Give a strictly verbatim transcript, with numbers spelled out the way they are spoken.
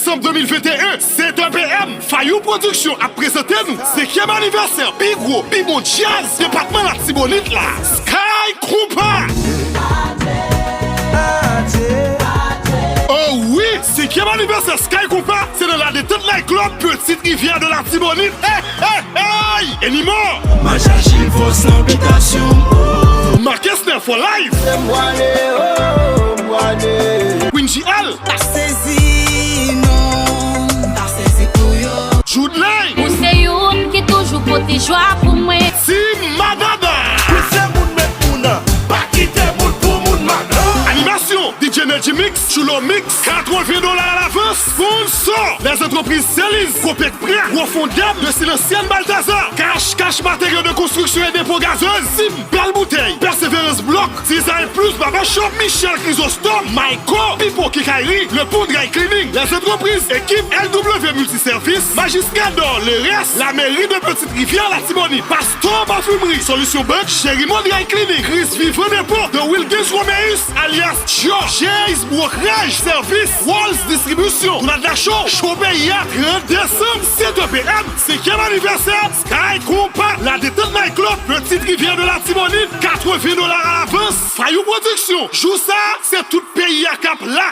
Desanm de mil venteyen, C deux P M, Fayou Production ap prezante nou senkyèm anivèsè pi gwo, pi bon djaz depatman Latibonit la, Sky Konpa. Oh wi, senkyèm anivèsè Sky Konpa, se nan La Détente Night Club, Petite Rivière de Latibonit. Hey, hey, hey! Enimo! Macha Chilfos nan bitasyon. Marques Nè for life. Se m pwale, oh, m pwale. Queen G L. Pa sezi, non, pa sezi pou yo. Jude Lay. Ou se youn ki toujou pote jwa pou mwen. Team Madada. Pouse moun met moun, pa kite moun pou moun madan. Animasyon, D J Energy Mix, Chulo Mix, katreven dola alavans. Sponsor, les entreprises Celiz, Copec Prêt, Gwo Fondèb, de Silansyen Baltazar, Cash Cash Matériaux de Construction et Dépôt Gazeuse, Sim Bèl Boutèy, Persévérance Bloc, Design Plus Barbershop, Michel Chrysostome, Maiko, Pipo Quincaillerie, Le Pont Dry Cleaning, les entreprises, équipe L W Multiservice, Magistrat d'Or, Leres, la mairie de Petite Rivière, Latibonit, Pasteur Parfumerie, Solution Bank, Chérimo Dry Cleaning, Chris Vivant Dépôt, The Wilkins Roméus, alias Tchyo, Chase Brokerage, Service, Walls Distribution, Grenade la Show, Show Pays, trente décembre, C deux P M, senkyèm anivèsè, Sky Konpa, La Détente Night Club, Petite Rivière de Latibonit, katreven dola alavans, Fayou Production. Jou sa, se tout peyi a k ap la.